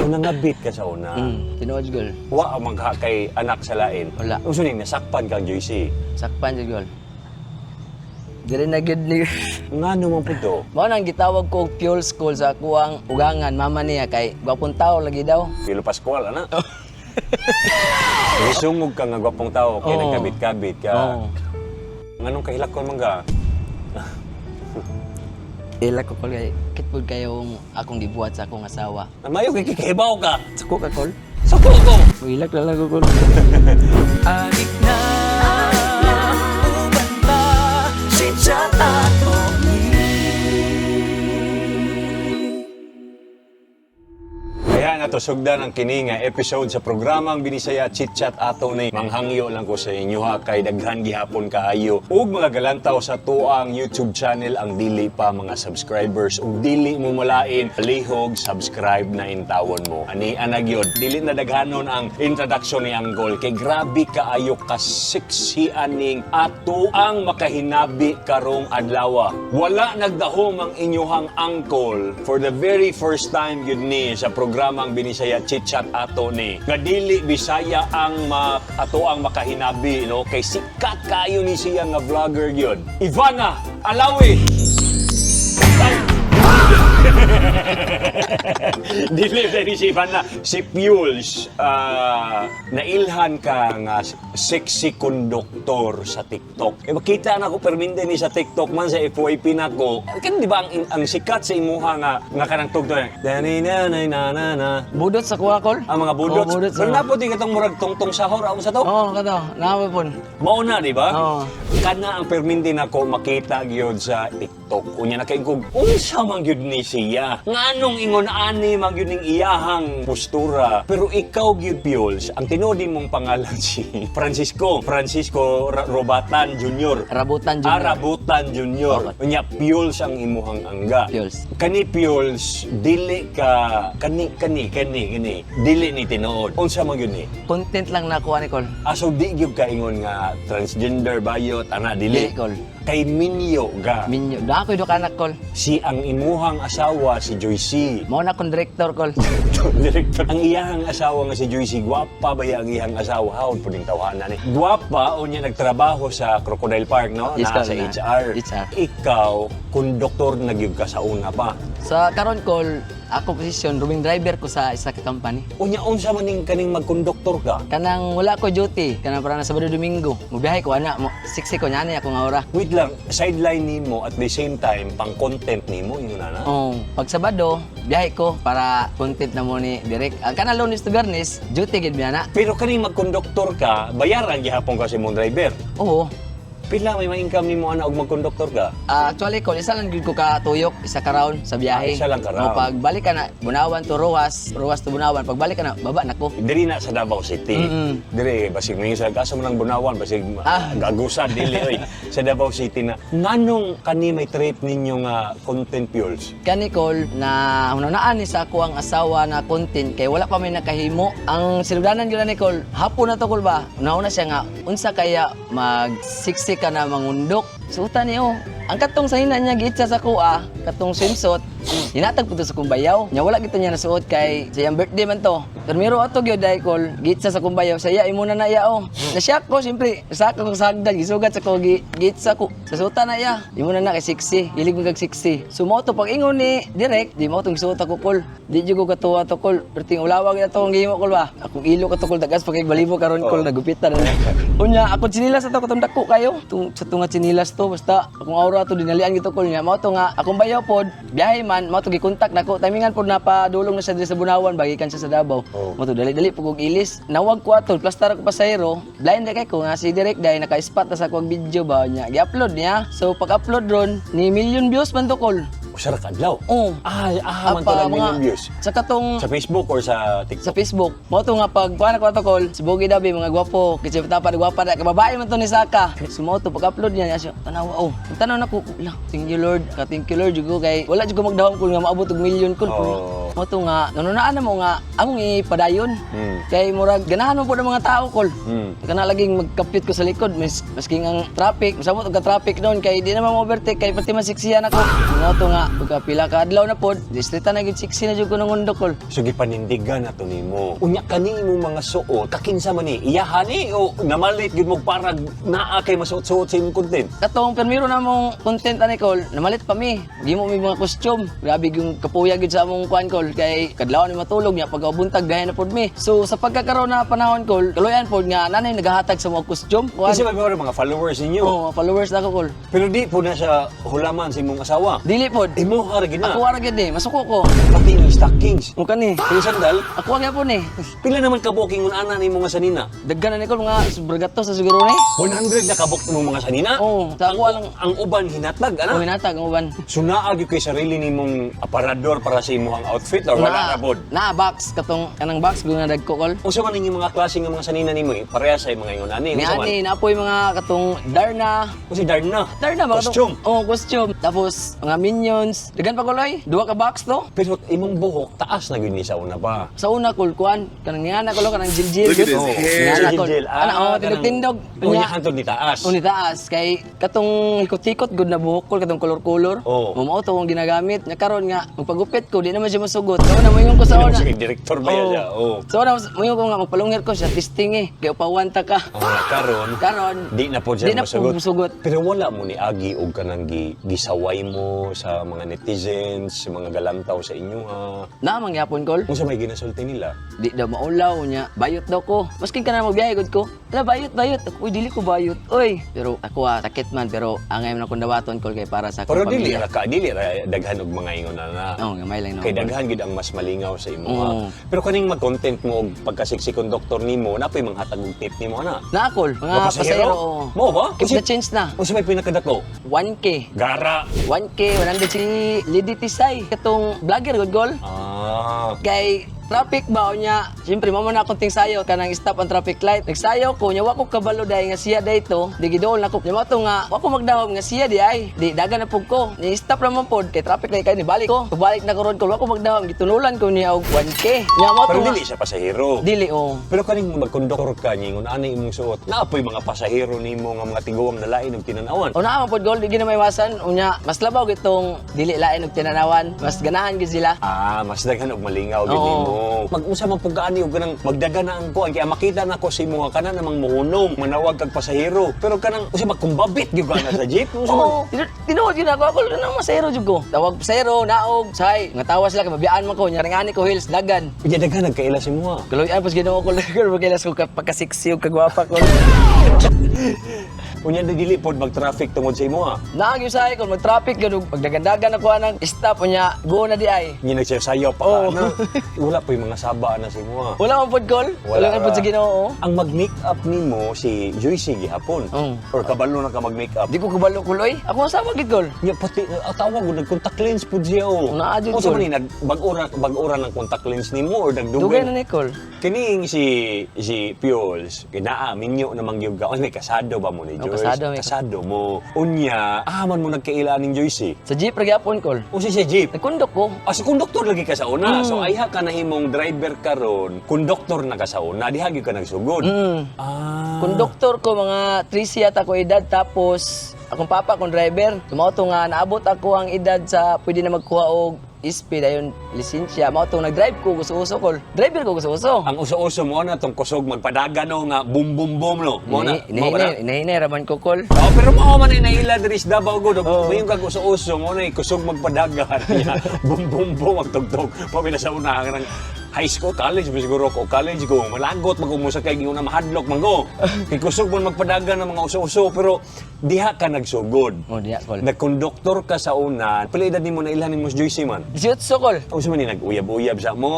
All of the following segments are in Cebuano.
Kung nangabit ka sa una, Tinuod, gol. wa ang magha kay anak sa lain. Wala. Unsa ning nasakpan kang Joycey? Sakpan jud, gol. Dili na gyud ni. Ngano man pud to? Mao nang gitawag ko og fuel school sa akuang ugangan, mama niya, kay gwapong tao lagi daw. Pilo Pascual, ana. Nisungog ka nga gwapong tao kay nagkabit-kabit ka. Oo. Nganong kahilakon man ka? Ila ko, kol, kay kitpud kayong akong gibuhat sa akong asawa. Mayo kay kikibaw ka. Suko ka, kol. Suko ko. Ilak lang ko, kol. Adik na uban ta Chit-chat ato ni. Kaya na to sugdan ang kini nga episode sa programang Binisaya Chit Chat ato ni. Manghangyo lang ko sa inyo ha kay daghan gihapon kaayo ug mga galantaw sa tuang YouTube channel ang dili pa mga subscribers ug dili mo malain lihog subscribe na intawon mo. Ani ana gyud, dili na daghanon ang introduction ni Anggol kay grabe kaayo ka sexy aning ato ang makahinabi karong adlaw. Wala nagdahom ang inyuhang angkol for the very first time yun ni sa programang Binisaya Chit Chat ato ni. Nga dili Bisaya ang ato ang makahinabi, no, kay sikat kaayo ni siya nga vlogger yun. Ivana Alawi. Ay! Dili na ni si Ivana. Si Pules, nailhan ka nga sexy conductor sa TikTok. Eh, makita na ko perminde ni sa TikTok man sa FYP na ko. Kan di ba ang sikat sa imuha nga nga kanang tugtog? Dani na na na na na. Budot sa kuha, kol. Ang mga budot. Oo, budot sa Pero kuha. napot katong murag tungtong sahor ako sa to. Oo, kato. Naapod pon. Mao na, di ba? Oo. Kana ang permindi nako makita gyud sa TikTok. Unya na kay kog unsa man gyud ni siya? Nganong ingon ani man gyud ning iyahang postura? Pero ikaw gyud, Piols, ang tinuod mong pangalan si Francisco, Francisco Robatan Jr. Rabutan Jr. Ah, Rabutan Jr. Unya Piols ang imuhang angga. Piols. Kani Piols, dili ka kani kani kani kani dili ni tinuod. Unsa man gyud ni? Content lang nakuha ni, kol. Aso di gyud ka ingon nga transgender bayot ana dili. Dili, kol. Kay minyo ga. Minyo. Da ako do kanak, kol. Si ang imuhang asawa si Joycey. Mao na akong director, kol. Director. Ang iyahang asawa nga si Joycey, gwapa ba ya ang iyahang asawa? Hawd pud ning tawhana ni. Gwapa unya nagtrabaho sa Crocodile Park, no? Yes, Naa kol, sa na. HR. HR. Ikaw, konduktor na gyud ka sa una pa. Sa karon, kol, ako posisyon roaming driver ko sa isa ka company. Unya unsa man ning kaning magkonduktor ka? Kanang wala ko duty, kanang para na Sabado Domingo. Mubiyahe ko ana, mo siksi ko niya ako nga ora. Wait lang, sideline nimo at the same time pang content nimo ingon na na. Oh, pag Sabado, biyahe ko para content na mo ni direct. Ang kanang Lunes to Biyernes, duty gid mi ana. Pero kaning magkonduktor ka, bayaran gihapon ka sa imong driver. Oo. Pila may ma-income nimo ana og magkonduktor ka? Ah, actually, kol, isa lang gyud ko ka tuyok, isa ka round sa biyahe. Ah, isa lang ka round. O, pag balik ka na, Bunawan to Roas, Roas to Bunawan, pag balik ka na, baba na ko. Diri na sa Davao City. Diri basig mingon sa asa man ang Bunawan, basig gagusan dili oy. Sa Davao City na. Nganong kani may trip ninyo nga content fuels? Kani, kol, na hunanaan ni sa ako ang asawa na content kay wala pa may nakahimo. Ang silugdanan gyud ni, kol, hapon na to, kol, ba. Una siya nga unsa kaya magsiksi ka na mangundok. Suotan niyo. Ang katong sa hina niya gitsa sa kuha, katong swimsuit, hinatag po to sa kumbayaw. Nya wala gito niya nasuot kay sa iyang birthday man to. Pero miro ato gyud dai, kol, gitsa sa kumbayaw sa iya imo na na iya oh. Nasyak ko siyempre, sa akong sagdan gisugat sa ko gitsa ko. Sa suotan na iya. Imo na na kay sexy, hilig mo kag sexy. So mo to pag ingon ni direct, di mo tong gisuot ako, kol. Di jud ko katuwa to, kol. Perting ulawag na to ang gihimo, kol, ba. Akong ilo ka to, kol, tagas pag balibo karon, kol, nagupitan na. Unya ako tsinilas ato katong dako kayo. Tung sa tunga tsinilas to basta akong aura to dinalian gito, kol, niya. Mao to nga akong bayaw pod biyahe man mao to gikontak nako. Timingan pod napadulong na siya diri sa Bunawan bagikan siya sa Davao. Oh. Mao to dali-dali pug og ilis. Nawag ko ato plastar ko pasahero. Blind kay ko nga si direct dahil naka-spot na sa akong video ba niya. Gi-upload niya. So pag-upload ron ni million views man to, kol. Usa ra ka adlaw. Oh. Ah, man to Apa, lang million views. Sa katong Sa Facebook or sa TikTok? Sa Facebook. Mo to nga pag kuan ko ato, kol, si Bogie Dabi mga gwapo, kasi tapa gwapa na kababae man to ni Saka. Sumo to pag-upload niya niya siya, tanawa oh. Tanaw na ko, la, thank you Lord, ka thank you Lord jud ko kay wala jud ko magdahom kung nga maabot og million, kol. Oh. Mo to nga nanunaan na mo nga among ipadayon. Kay murag ganahan mo po ng mga tao, kol. Kana laging magkapit ko sa likod maski ang traffic, masamot og ka traffic noon kay di naman mo overtake kay pati masiksiyan ako. Mo to nga nga pagka pila ka adlaw na pod, distrita na gyud, sexy na jud ko nangundok, kol. So gipanindigan na to nimo. Unya kani imong mga suot, kakinsa man ni? Iyahan ni o namalit gyud mo para naa kay masuot-suot sa imong content? Katong permiro na mong content ani, kol, namalit pa mi. Gimo mi mga costume. Grabe yung kapuya gyud sa among kuan, kol, kay kadlawon mi matulog niya pagkabuntag gaya na pod mi. So sa pagkakaroon na panahon, kol, kaluyan pod nga nanay nagahatag sa mga costume. Kuan. Kasi may mga followers ninyo. Oh, mga followers na ako, kol. Pero di po na siya hulaman sa imong asawa. Dili pod. Imo ka ra gina. Ako ara gyud ni, masuko ko. Pati yung stockings. Mo kani. Yung sandal, Ako ang gyapon ni. pila naman kabuking un ana ni mga sanina? Daghan na ni, kol, mga sobragato sa siguro ni. 100 na kabuk imong mga sanina? Oo, sa ako lang. Ang uban hinatag, ana. Oh, hinatag ang uban. So naa gyud kay sarili nimong aparador para sa imong outfit or wala na pod? Na box katong kanang box gyud nga dagko, kol. Unsa man inyong mga klase nga mga sanina nimo eh? Pareha sa mga ingon ani. Ni Unsa man? ani naapoy mga katong Darna. Unsa Darna? Darna ba katong- Costume. Oh, costume. Tapos mga Minions. Daghan pa koloy. Duha ka box to. Pero imong buhok taas na gyud ni sa una pa. Sa una, kol, kuan kanang niana kol, kanang jiljil. Look at his Oh, hair. Niana, kol. Gel, Ana, oh, tindog-tindog. Unya hantod ni taas. Uni taas kay katong ikot-ikot gud na buhok kol, katong kolor-kolor. Oo. Mo mao to akong ginagamit. Nya karon nga magpagupit ko, di naman siya masugot. Kamo na moingon ko sa Di naman una. siya director ba yan siya? Oo. So una moingon ko nga magpalungher ko siya testing eh. Kay upawan ta ka. Ah, karon Karon di na po siya di na po masugot. musugot. Pero wala mo ni agi og kanang gisaway mo sa mga netizens, sa mga galantaw sa inyo ha. Na mangyapon, kol. Unsa may ginasulti nila? Di daw maulaw niya. Bayot daw ko. Maskin ka na magbiyahe gud ko. Ala, bayot, bayot. Uy, dili ko bayot. Uy. Pero ako ah, sakit man pero angay man akong dawaton, kol, kay para sa akong Pero dili pamilya. ra ka, dili ra daghan og mga ingon na na. Oo, gamay lang no. Kay daghan gid ang mas malingaw sa imo ha. Oo. Pero kaning mag-content mo og pagkasiksi konduktor nimo, napoy manghatag og tip nimo ana. Na kol, mga Mga pasahero. Oo. Mo ba? Keep the change na. Unsa may pinakadako? 1K. Gara. 1K, 100 si Lady Tisay. Katong vlogger, good goal. Kay traffic ba niya, siyempre mamo na akong tingsayo kanang stop ang traffic light. Nagsayo ko nya wa ko kabalo dai nga siya dayto, di gidool nako. Nya mo to nga wa ko magdahom nga siya di ay. Di dagan na pud ko. Ni stop naman pod kay traffic light kay ni balik ko. Balik na ko ron ko, wa ko magdahom, gitunulan ko niya og 1K. Nya mo to Pero nga dili siya pasahero. Dili oh. Pero kaning magkonduktor ka ningon ani imong suot, naapoy mga pasahero nimo nga mga tiguang na lain og tinanawan. Una man pod gol, di gina maiwasan unya mas labaw gitong dili lain og tinanawan, mas ganahan gid sila. Ah, mas daghan og malingaw gid Oo. nimo. Mag-usa man pud kaani og kanang magdaga na ang kuan kay makita nako sa imo nga kana namang mohunong, manawag kag pasahero. Pero kanang usa magkumbabit gyud ka na sa jeep. Unsa man? Oo, tinuod yun ako. Ako na masero jud ko. Tawag pasero, naog, say. Nga tawa sila kay mabiyaan man ko. Nya ngani ko heels dagan. Unya daghan nagkaila sa imo. Kaloy pas Ginoo ko lager magkailas ko pagka-sexy ug kagwapa ko. Unya di dili pod mag-traffic tungod sa imo ha. Naag yung sahay ko mag-traffic gud pagdagandagan ako anang stop unya go na di ay. Unya nagsayaw pa ka Oo. na. Wala po yung mga saba na sa imo ha. Wala man pod kol. Wala man pod ra. sa Ginoo. Ang mag-makeup nimo si Joyce gihapon. Oo. Or kabalo na ka mag-makeup. Di ko kabalo kuloy. Ako asawa gid kol. Nya pati ah, tawag ko nag-contact lens pud siya oh. Naa jud Unsa kol. man ni nag bag-ora ng contact lens nimo or nagdugay? Dugay na ni kol. Kining si si Piols, kay naa minyo namang gyud ka. Oy, may kasado ba mo ni Oh, Joyce? kasado, may- Kasado mo. Unya, ah man mo nagkaila ning Joyce eh. Sa jeep ra gyapon kol. Unsa siya jeep? Nagkundok ko. Ah, so konduktor lagi ka sa una. So ayha ka na himong driver karon, konduktor na ka sa una, diha gyud ka nagsugod. Ah. Konduktor ko mga 13 yata ko edad tapos akong papa akong driver. Mao to nga naabot ako ang edad sa pwede na magkuha og SP dayon lisensya. Mao to nag-drive ko gusto-uso kol. Driver ko gusto-uso. Ang uso-uso mo na tong kusog magpadagan no nga boom boom boom no. Mo na. Mao ba na? Hinahinay raman ko kol. Oh, pero mao man ay naila diri sa Davao gud. Oh. Mayon kag uso-uso mo na kusog magpadagan niya. Boom boom boom ang tugtog. Pamila sa una ng high school, college ba siguro ko, college ko, malagot mag umusa kay giuna mahadlok man ko. Kay kusog man magpadagan ng mga uso-uso pero diha ka nagsugod. Oh, diha kol. Nagkonduktor ka sa una. Pila edad nimo na ilhan nimo si Joyce man? 18 kol. Unsa man ni nag-uyab-uyab sa mo?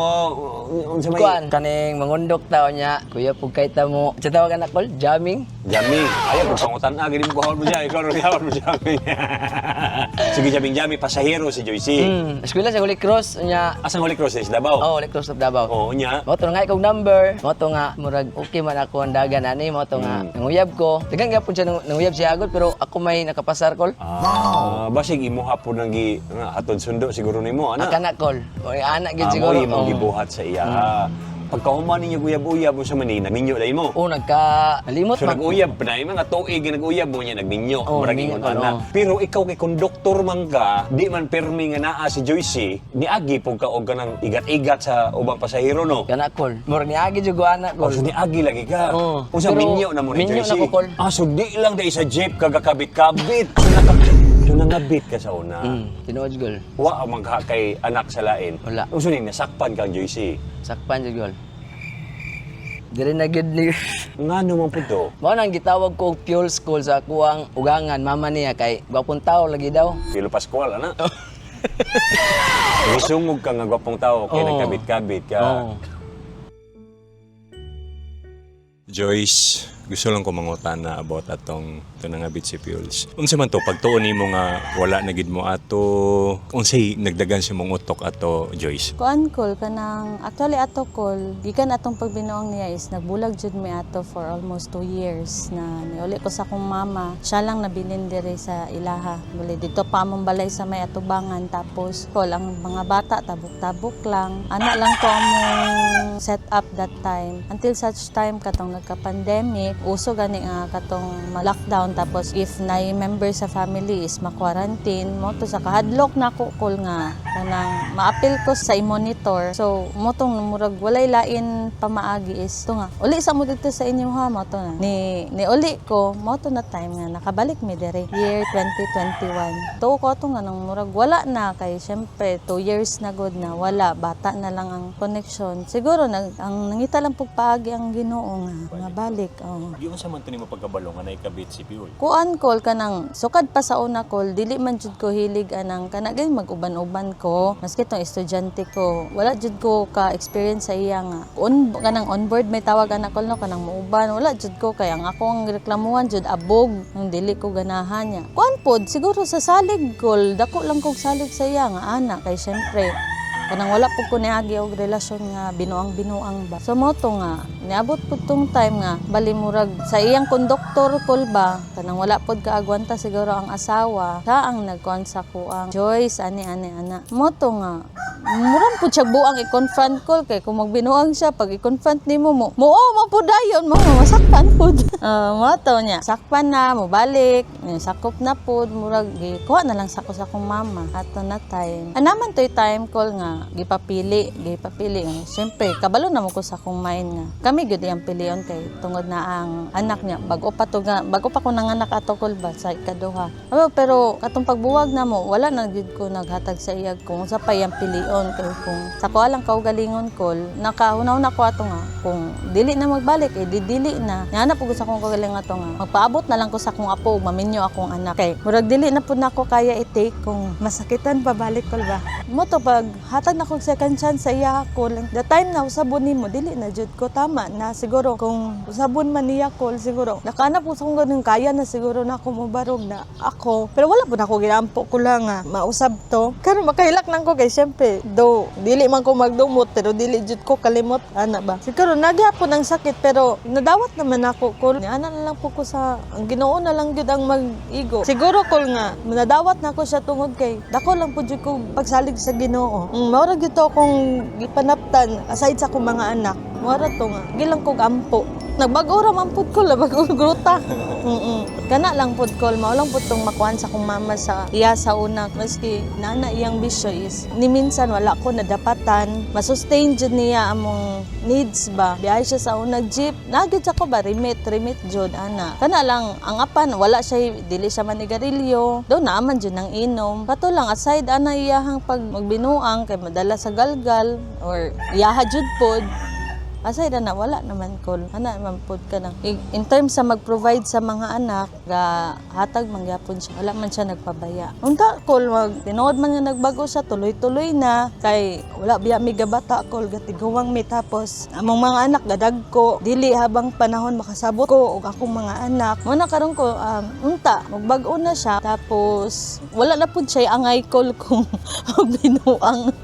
Unsa may Kuan kaning mangundok tao niya. Kuya pug kay ta mo. Sa tawag anak kol, jamming. Jami. Ayaw, kung pangutan na, ganyan mo kuhaon mo siya. Ikaw rin mo Jami. Sige, Jami, Jami, pasahero si Joyce. Eskwela sa Holy Cross niya. Asang Holy Cross is Davao? Oh, Holy Cross of Davao. Oo niya. Mao to nga ikaw number, mao to nga murag okay man ako ang dagan ani, mao to nga nanguyab ko. Dagan gyapon siya nanguyab siya agad pero ako may nakapasar kol. Ah, basig imuha po nang gi nga, hatod sundo siguro nimo ana. Ang kanak kol. O anak gyud Ah, siguro. mo imong Oo. gibuhat sa iya. Pagkahuman ninyo uyab-uyab mo sa Manila, minyo dai mo. Oh, nagka nalimot So man. nag-uyab pa na, yung mga tuig nga nag-uyab mo niya, nagminyo, Oo, murag nagminyo ingon ka, ana. oo. Pero ikaw kay konduktor man ka, di man permi nga naa si Joycey, niagi pug ka og kanang igat-igat sa ubang pasahero, no? Kana, kol. Murag niagi jud ko ana, Oh, kol. so niagi lagi ka. Oo. Unsa Pero minyo na mo ni minyo Joycey? na ko, kol. Ah, so di lang dai sa jeep kagakabit-kabit. So nangabit ka sa una. Tinuod, kol. Wa man ka kay anak sa lain. Wala. Unsa ning nasakpan kang Joycey? Sakpan jud, kol. Dili na gyud ni. Ngano man pud to? Mao nang gitawag ko og fuel school sa akuang ugangan mama niya kay gwapong tao lagi daw. Pilo Pascual, ana. Misungog ka nga gwapong tao kay Oo. nagkabit-kabit ka. Oo. Joyce, gusto lang ko mangutana about atong tunangabit si Fuels. Unsa man to pagtuon nimo nga wala na gid mo ato, unsay nagdagan sa mong utok ato, Joyce? Kuan, kol, kanang actually ato, kol, gikan atong pagbinuang niya is nagbulag jud mi ato for almost 2 years na niuli ko sa akong mama. Siya lang nabilin diri sa ilaha. Muli dito pa among balay sa may atubangan, tapos kol, ang mga bata tabok-tabok lang. Ana lang to among set up that time until such time katong nagka-pandemic, uso gani nga katong ma-lockdown, tapos if na member sa family is ma-quarantine mo to sa kahadlok nako, kol, nga kanang maapil ko sa i-monitor. So mo tong murag walay lain pamaagi is to nga uli sa mo dito sa inyo ha. Mo to na ni ni uli ko mo to na time nga nakabalik mi dere year 2021 to ko to nga nang murag wala na kay syempre 2 years na gud na wala, bata na lang ang connection. Siguro nag, ang nangita lang pug paagi ang Ginoo nga nga balik, oh. Di unsa man to nimo pagkabalo nga naikabit si Fuel? Kuan, kol, kanang sukad pa sa una, kol, dili man jud ko hilig anang kana gay mag-uban-uban ko, maski tong estudyante ko. Wala jud ko ka experience sa iya nga on kanang on board may tawag ana, kol, no, kanang muuban. Wala jud ko kay ang ako ang reklamuhan jud abog nung dili ko ganahan niya. Kuan pod siguro sa salig, kol, dako lang kog salig sa iya nga ana kay syempre kanang wala pud ko niagi og relasyon nga binuang-binuang ba. So mo to nga niabot pud tong time nga bali murag sa iyang konduktor, kol, ba, kanang wala pud kaagwanta siguro ang asawa, siya ang nagkuan sa kuang Joyce ani ani ana. Mo to nga murang pud siya buang i-confront, kol, kay kung magbinuang siya, pag i-confront nimo mo mo oh, mo pud dayon mo masakpan pud. Mo to niya sakpan na mo balik, sakop na pud, murag gikuha na lang sa ko sa akong mama ato na time. Anaman toy time, kol, nga gipapili gipapili. Syempre kabalo na mo ko sa akong mind nga kami gyud iyang pilion kay tungod na ang anak niya bag-o pa to nga bag-o pa ko nanganak ato, kol, ba sa ikaduha. Oh, pero katong pagbuwag na mo wala na gyud ko naghatag sa iya kung sa pa iyang pilion kay kung sa ko lang kaugalingon, kol, nakahunaw na ko ato nga kung dili na magbalik eh di dili na. Niana pud ko sa akong kaugalingon ato nga magpaabot na lang ko sa akong apo ug maminyo akong anak kay murag dili na pud nako kaya i-take kung masakitan pabalik, kol, ba. Mo to pag hatag na kog second chance sa iya, kol, the time na usabon nimo dili na jud ko, tama na siguro kung usabon man niya, kol, siguro nakaana po sa kong ganun, kaya na siguro na ako mobarog na ako, pero wala po na ako ginaampo ko lang nga mausab to karon makahilak lang ko kay syempre do dili man ko magdumot pero dili jud ko kalimot ana ba. Siguro nagyapon ang sakit pero nadawat naman ako, kol. Ana na lang po ko sa ang Ginoo na lang gyud ang mag-igo siguro, kol, nga nadawat na ako siya tungod kay dako lang po jud ko pagsalig sa Ginoo. Mao ra gyud to akong gipanaptan aside sa akong mga anak. Mao ra to nga gilang kog ampo, nagbago ra man pud ko la bago gruta. Kana lang pud, kol, mao lang pud tong makuan sa akong mama sa iya sa una, maski nana iyang bisyo is ni minsan wala ko nadapatan, masustain jud niya among needs ba. Biyahe siya sa una jeep, nagyud sa ko ba, remit remit jud ana. Kana lang ang apan wala siya, dili siya manigarilyo do, naaman jud nang inom. Kato lang aside ana iyahang pag magbinuang kay madala sa galgal or iyaha jud pod. Aside na wala naman, kol. Ana man pod ka nang in terms sa mag-provide sa mga anak, ga hatag man gyapon siya. Wala man siya nagpabaya. Unta, kol, mag tinuod man nga nagbago siya, tuloy-tuloy na kay wala biya mi gabata, kol, gatiguwang mi, tapos among mga anak gadagko, dili habang panahon makasabot ko og akong mga anak. Mo na karon ko unta magbag-o na siya, tapos wala na pud siya angay, kol, kung binuang.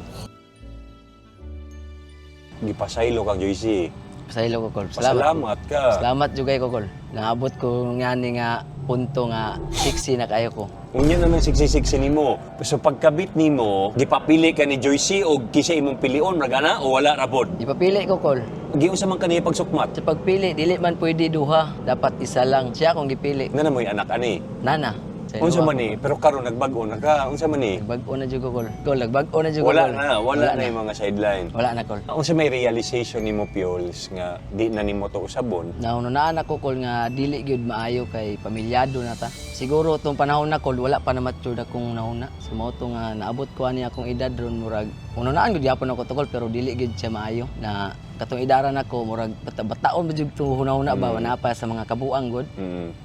Gipasaylo kang Joycey. Pasaylo ko, kol. Salamat. Pasalamat ka. Salamat jud kay ko, kol. Naabot ko ngani nga punto nga sexy na kayo ko. Unya naman 66 nimo. So pagkabit nimo, gipapili ka ni Joyce og kinsa imong pilion ra gana o wala ra pod. Ipapili ko, Kol. Giunsa man kaniya pagsukmat? Sa pagpili, dili man pwede duha. Dapat isa lang. Siya akong gipili. Nga na mo'y anak ani. Nana. Sa Unsa iluwa man ni? Pero karon nagbag-o na ka. Unsa man ni? ko. Nagbag-o na jud ko, Kol. Kol, nagbag-o na jud ko, Wala Kol. na, wala na yung mga sideline. Wala na, Kol. Unsa may realization nimo Piols nga di na nimo to usabon? Naununaan ako, Kol, nga dili gyud maayo kay pamilyado na ta. Siguro tong panahon na, Kol, wala pa na matured akong nahuna. So mao to nga naabot ko ani akong edad ron murag ununaan gyud gyapon ako to, Kol, pero dili gyud siya maayo na katong idaran ako murag bataon ba jud to hunahuna ba wala pa sa mga kabuang gud.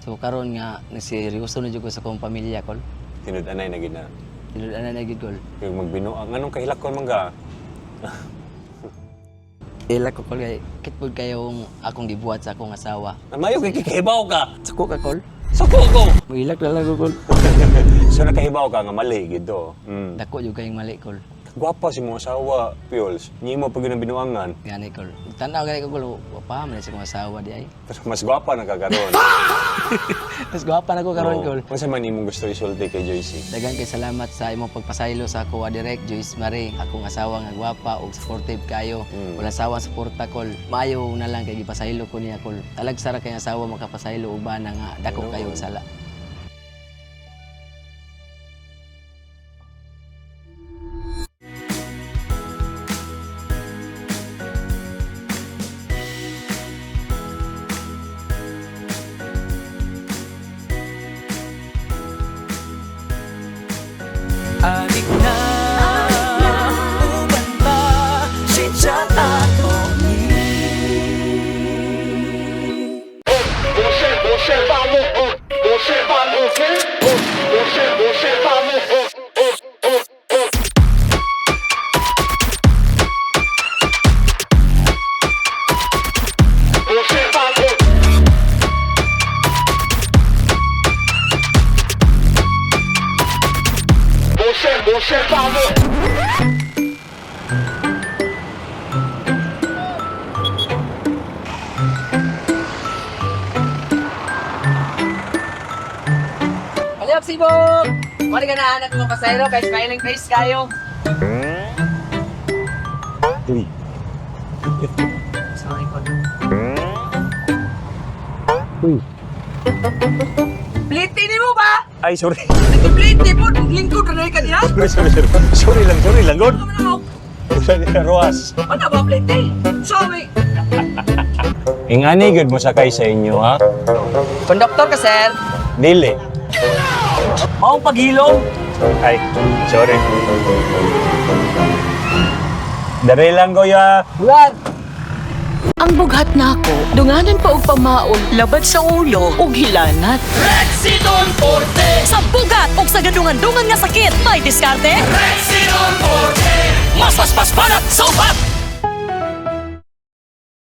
So karon nga nagseryoso na jud ko sa akong pamilya, Kol. Tinud-anay na gid na. Tinud-anay na gyud, Kol. Yung magbinuang anong kahilakon man ka? Ila ko, Kol, kay kitpud kayong akong gibuhat sa akong asawa. Mayo kay kikahibaw ka. Suko ka, Kol. Suko ko. Muilak na lang ko, Kol. So nakahibaw ka nga mali gid to. Dako jud kayong mali, Kol. Gwapa si mo asawa, Piols. Nimo pag yun ang binuangan. Gani, Kol. Tanaw gani ko, Kol. Wapa man sa akong asawa di ay. Pero mas gwapa na ka karon. Mas gwapa na ko karon, Oo. Kol. Unsa man imong gusto isulti kay Joyce? Dagan kay salamat sa imong pagpasaylo sa ako direct Joyce Marie, akong asawa nga gwapa ug supportive kayo. Wala sawa suporta, Kol. Maayo na lang kay gipasaylo ko niya, Kol. Talagsa ra kay asawa makapasaylo og bana nga dako kayo og sala. Adik na, uban ta, chit-chat ato ni. Palihap sibok! Mari ka na anak mo pasaylo kay smiling face kayo. Uy. Sorry, Kol. Uy. Pliti ni mo ba? Ay, sorry. Nagpliti po, lingkod na ka niya. Sorry, sorry, sorry. Sorry lang, sorry lang. God. Ano Sorry, Roas. Ano ba pliti? Sorry. Ingani gud mo sakay sa inyo, ha? Konduktor ka, sir. Dili. Maong paghilom. Ay, sorry. Dali lang, kuya. Bulan. Ang bughat nako, dunganan pa og pamaon, labad sa ulo ug hilanat. Rexidon Forte! Sa bugat ug sa gadungan-dungan nga sakit, may diskarte. Rexidon Forte! Mas mas mas banat sa upat.